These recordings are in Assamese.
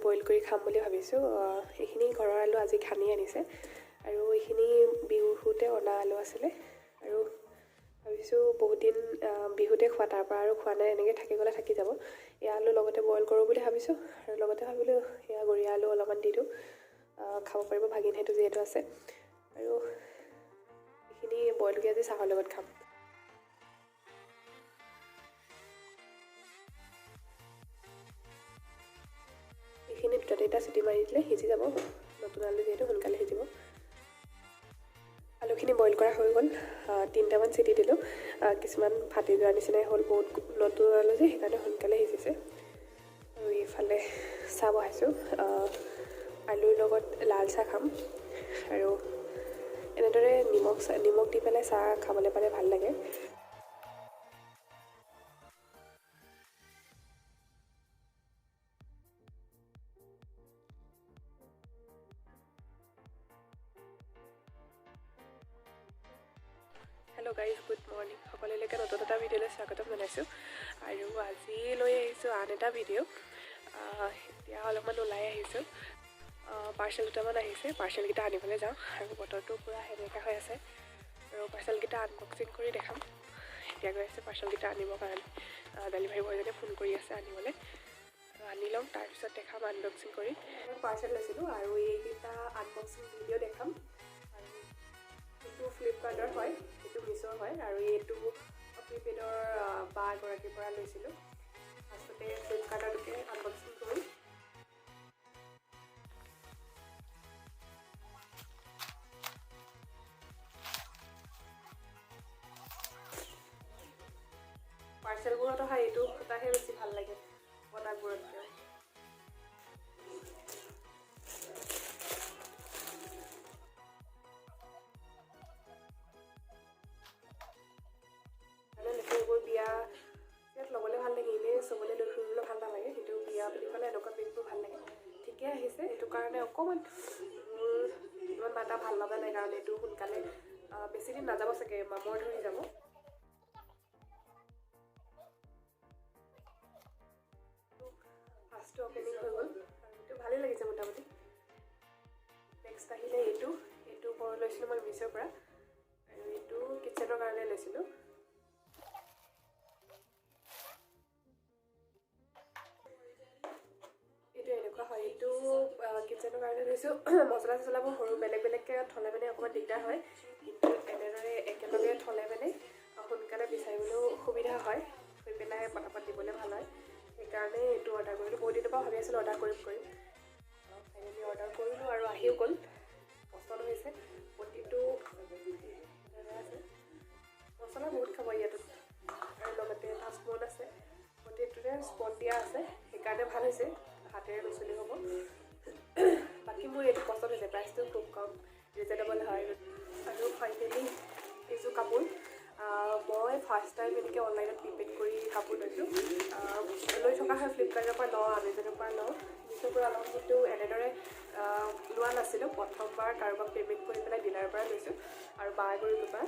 বইল কৰি খাম বুলি ভাবিছোঁ। এইখিনি ঘৰৰ আলু আজি খান্দি আনিছে আৰু এইখিনি বিহুতে অনা আলু আছিলে। আৰু ভাবিছোঁ বহুত দিন বিহুতে খোৱা, তাৰ পৰা আৰু খোৱা নাই, এনেকৈ থাকি গ'লে থাকি যাব। এয়া আলু লগতে বইল কৰোঁ বুলি ভাবিছোঁ আৰু লগতে ভাবিলোঁ এয়া গৰীয়া আলু অলপমান দি দিওঁ, খাব পাৰিব ভাগিন সেইটো যিহেতু আছে। আৰু এইখিনি বইল কৰি আজি চাহৰ লগত খাম। এইখিনি দুটা তিনিটা চিটি মাৰি দিলে সিজি যাব, নতুন আলু যিহেতু সোনকালে সিজিব। আলুখিনি বইল কৰা হৈ গ'ল, তিনিটামান চিটি দিলোঁ। কিছুমান ফাটি যোৱাৰ নিচিনাই হ'ল, বহুত নতুন আলু যে সেইকাৰণে সোনকালে সিজিছে। আৰু এইফালে চাহ বহাইছোঁ, আলুৰ লগত লাল চাহ খাম। আৰু এনেদৰে নিমখ দি পেলাই চাহ খাবলৈ পালে ভাল লাগে। Hello' guys, good morning. সকলোলৈকে নতুন এটা ভিডিঅ'লৈ স্বাগতম জনাইছোঁ। আৰু আজি লৈ আহিছোঁ আন এটা ভিডিঅ'। এতিয়া অলপমান ওলাই আহিছোঁ, পাৰ্চেল দুটামান আহিছে, পাৰ্চেলকেইটা আনিবলৈ যাওঁ। আৰু বতৰটো পূৰা সেমেকা হৈ আছে আৰু পাৰ্চেলকেইটা আনবক্সিং কৰি দেখাম। এতিয়া গৈ আছে পাৰ্চেলকেইটা আনিবৰ কাৰণে, ডেলিভাৰী বয়জনে ফোন কৰি আছে আনিবলৈ। আৰু আনি ল'ম, তাৰপিছত দেখাম আনবক্সিং কৰি। পাৰ্চেল লৈছিলোঁ আৰু এইকেইটা আনবক্সিং ভিডিঅ' দেখাম। আৰু এইটো ফ্লিপকাৰ্টৰ হয়, এইটো মিছ'ৰ হয় আৰু এইটো প্ৰিপেইডৰ বা এগৰাকীৰ পৰা লৈছিলোঁ। ফাৰ্ষ্টতে ফ্লিপকাৰ্টৰটোকে আনবক্সিং কৰিম। পাৰ্চেলবোৰত অহা এইটো সূতাহে বেছি ভাল লাগে প্ৰডাক্টবোৰতকৈ। এইবোৰ বিয়া ইয়াত ল'বলৈ ভাল লাগে, এনেই চবলৈ লৈ ফুৰিবলৈ ভাল নালাগে, কিন্তু বিয়া বুলি ক'লে এনেকুৱা বেগবোৰ ভাল লাগে। ঠিকে আহিছে, সেইটো কাৰণে অকণমান মোৰ ইমান এটা ভাল লগা নাই, কাৰণ এইটো সোনকালে বেছি দিন নাযাব চাগে, মামৰ ধৰি যাব। ফাৰ্ষ্টটো অপেনিং হৈ গ'ল আৰু এইটো ভালেই লাগিছে মোটামুটি। নেক্সট আহিলে এইটো, এইটো বৰ লৈছিলোঁ মই মিছ'ৰ পৰা আৰু এইটো কিটচেনৰ কাৰণে লৈছিলোঁ। এইটো এনেকুৱা হয়, এইটো কিটচেনৰ কাৰণে লৈছোঁ। মছলা চছলাবোৰ সৰু বেলেগ বেলেগকৈ থ'লে মানে অকণমান দিগদাৰ হয়, কিন্তু এনেদৰে একেলগে থ'লে মানে সোনকালে বিচাৰিবলৈও সুবিধা হয়, থৈ পেলাই পটাপট দিবলৈ ভাল হয়। সেইকাৰণে এইটো অৰ্ডাৰ কৰিলোঁ। বহুত দিনৰ পৰা ভাবি আছিলোঁ অৰ্ডাৰ কৰিম কৰিম, ফাইনেলি অৰ্ডাৰ কৰিলোঁ আৰু আহিও গ'ল। পচন্দ হৈছে, প্ৰতিটো আছে, মছলা বহুত খাব ইয়াত। আৰু লগতে এটা স্পন আছে, প্ৰতিটোতে স্পন দিয়া আছে, সেইকাৰণে ভাল হৈছে, হাতেৰে নুচুলি হ'ব। বাকী মোৰ এইটো পচন্দ হৈছে, প্ৰাইচটো খুব কম, ৰিজনেবল হয়। আৰু ফাইনেলি এইযোৰ কাপোৰ মই ফাৰ্ষ্ট টাইম এনেকৈ অনলাইনত প্ৰিপেইড কৰি কাপোৰ লৈছোঁ। লৈ থকা হয়, ফ্লিপকাৰ্টৰ পৰা লওঁ, আমেজনৰ পৰা লওঁ, মিছ'ৰ পৰা লওঁ, কিন্তু এনেদৰে লোৱা নাছিলোঁ। প্ৰথমবাৰ কাৰোবাক পে'মেণ্ট কৰি পেলাই ডিলাৰৰ পৰা লৈছোঁ আৰু বা এগৰাকীৰ পৰা।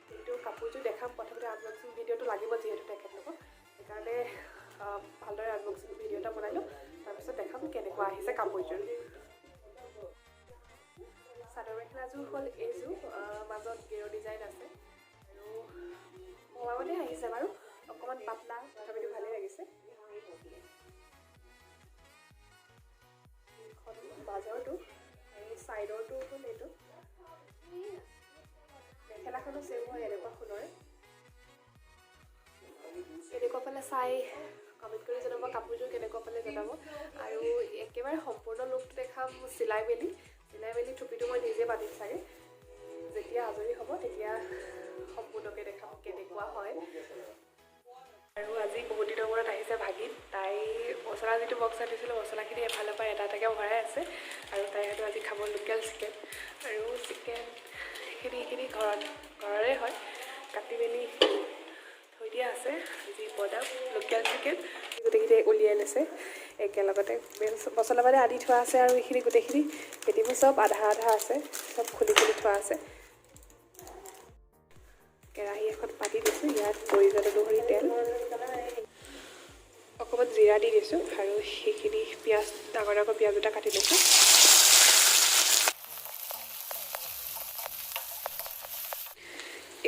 কিন্তু কাপোৰযোৰ দেখাম, প্ৰথমতে আনবক্সিং ভিডিঅ'টো লাগিব যিহেতু তেখেতলোকক, সেইকাৰণে ভালদৰে আনবক্সিং ভিডিঅ' এটা বনাই লওঁ, তাৰপিছত দেখাম কেনেকুৱা আহিছে কাপোৰযোৰ। চাদৰ মেখেলাযোৰ হ'ল এইযোৰ, মাজত গেৰ ডিজাইন আছে আৰু ভবামতে আহিছে বাৰু, অকণমান পাতলা, তথাপিতো ভালেই লাগিছে। এইখন মাজৰটো আৰু ছাইডৰটো হ'ল এইটো। মেখেলাখনো ছেম হয় এনেকুৱা সোণৰে। কেনেকুৱা পালে চাই কমেণ্ট কৰি জনাব, কাপোৰযোৰ কেনেকুৱা পালে জনাব। আৰু একেবাৰে সম্পূৰ্ণ লুকটো দেখাম চিলাই মেলি থুপিটো মই নিজে বান্ধিম চাগে, যেতিয়া আজৰি হ'ব তেতিয়া সম্পূৰ্ণকৈ দেখাম কেনেকুৱা হয়। আৰু আজি বহুত দিনৰ মূৰত আহিছে ভাগিন, তাই মছলা যিটো বক্স আনিছিলোঁ মছলাখিনি এফালৰ পৰা এটা এটাকৈ ভৰাই আছে। আৰু তাই হয়তো আজি খাব লোকেল চিকেন, আৰু চিকেন এইখিনি ঘৰৰে হয়, কাটি মেলি থৈ দিয়া আছে। যি বনাম লোকেল চিকেন গোটেইখিনি উলিয়াই লৈছে একেলগতে, মছলা মানে আনি থোৱা আছে। আৰু এইখিনি গোটেইখিনি পেটিবোৰ চব আধা আধা আছে, চব খুলি খুলি থোৱা আছে। কেৰাহী এখন পাতি দিছোঁ, ইয়াত প্ৰয়োজন অনুসৰি তেল, অকণমান জিৰা জিৰা দি দিছোঁ আৰু সেইখিনি পিঁয়াজ, ডাঙৰ ডাঙৰ পিঁয়াজ দুটা কাটি লৈছোঁ।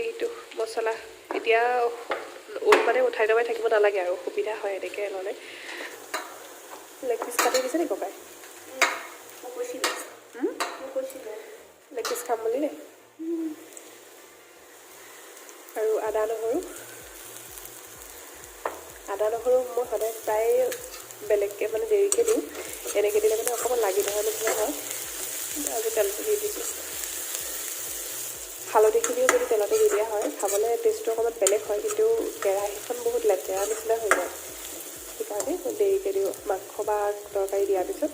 এইটো মছলা এতিয়া মানে উঠাই নমাই থাকিব নালাগে আৰু, সুবিধা হয় এনেকৈ ল'লে। লেগ পিচ কাটি দিছে নেকি ককাই? লেগ পিচ খাম বুলি নে? আৰু আদা নহৰু, আদা নহৰু মই সদায় প্ৰায় বেলেগকৈ মানে দেৰিকৈ দিওঁ। এনেকৈ দিলে মানে অকণমান লাগি ধৰা নিচিনা হয়। আজি তেলটো দি দিছোঁ। হালধিখিনিও যদি তেলতে দি দিয়া হয়, খাবলৈ টেষ্টটো অকণমান বেলেগ হয়, কিন্তু কেৰাহীখন বহুত লেতেৰা নিচিনা হৈ যায়। সেইকাৰণে মই দেৰিকৈ দিওঁ, মাংস বা তৰকাৰী দিয়াৰ পিছত।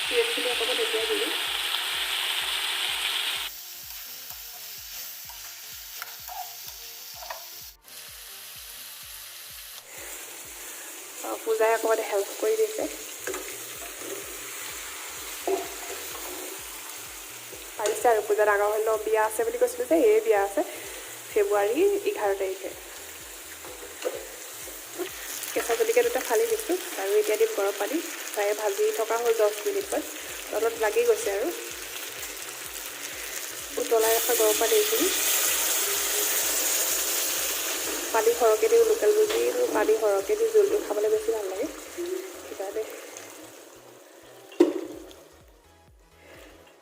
পিঁয়াজখিনি অকণমান এতিয়া দিলোঁ। পূজাই অকণমান হেল্প কৰি দিছে। পাৰিছে আৰু পূজা ডাঙৰ হ'ল ন। বিয়া আছে বুলি কৈছিলোঁ যে, এই বিয়া আছে ফেব্ৰুৱাৰী 11 তাৰিখে। কেঁচা জলকীয়া দুটা ফালি দিছোঁ আৰু এতিয়া দিম গৰম পানী। প্ৰায় ভাজি থকা হ'ল 10 মিনিটমান, তলত লাগি গৈছে। আৰু উতলাই ৰখা গৰম পানী এইখিনি। পানী সৰহকৈ দিওঁ, লোকেল মুৰ্গীৰ পানী সৰহকৈ দি জোলটো খাবলৈ বেছি ভাল লাগে, সেইকাৰণে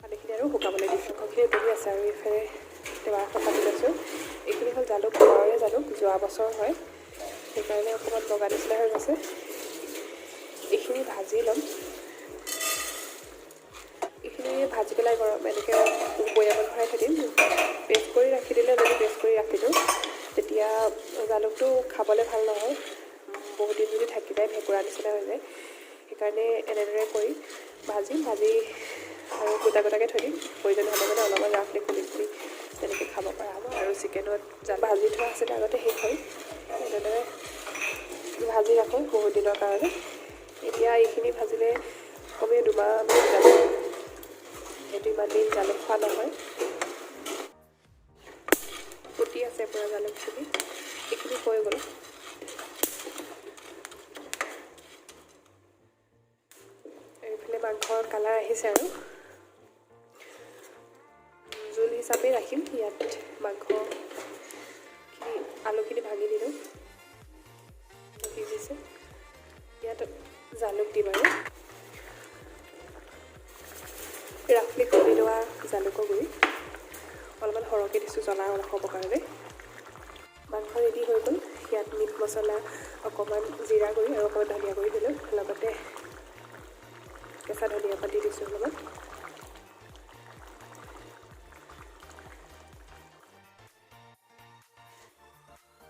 পানীখিনি আৰু শুকাবলৈ দিছোঁ। মাংসখিনি উতলি আছে আৰু এইফালে টেমা এখন পাতি লৈছোঁ। এইখিনি হ'ল জালুক, ঘৰৰে জালুক, যোৱা বছৰ হয়, সেইকাৰণে অকণমান বগা নিচিনা হৈ গৈছে। এইখিনি ভাজি ল'ম। এইখিনি ভাজি পেলাই গৰম এনেকৈ বৈয়ামত ভৰাই থৈ দিম। পেষ্ট কৰি ৰাখি দিলে, যদি পেষ্ট কৰি ৰাখি দিওঁ, তেতিয়া জালুকটো খাবলৈ ভাল নহয়। বহুত দিন যদি থাকি যায়, ভেঁকুৰা নিচিনা হৈ যায়। সেইকাৰণে এনেদৰে কৰি ভাজিম, ভাজি আৰু গোটা গোটাকৈ থৈ দিম। প্ৰয়োজন হ'লে মানে অলপমান ৰাফলি খুলি খুলি তেনেকৈ খাব পৰা হ'ব। আৰু চিকেনত ভাজি থোৱা আছিলে আগতে, শেষ হ'ল। এনেদৰে ভাজি ৰাখোঁ বহুত দিনৰ কাৰণে। এতিয়া এইখিনি ভাজিলে কমেও 2 মাহমান যাব, যিহেতু ইমান দিন জালুক খোৱা নহয়। ফুটি আছে পূৰা জালুকখিনি। এইখিনি হৈ গ'ল। এইফালে মাংসৰ কালাৰ আহিছে আৰু জোল হিচাপেই ৰাখিম। ইয়াত মাংসখিনি, আলুখিনি ভাঙি দিলোঁ, সিজিছে। ইয়াত জালুক দিম আৰু ৰাফলি খুন্দি লোৱা জালুকৰ গুড়ি অলপমান সৰহকৈ দিছোঁ, জ্বলা অলপ হ'ব কাৰণে। মাংস ৰেডি হৈ গ'ল। ইয়াত মিট মছলা, অকণমান জিৰা গুড়ি আৰু অকণমান ধনিয়া গুড়ি দিলোঁ, লগতে কেঁচা ধনিয়া পাত দি দিছোঁ অলপমান।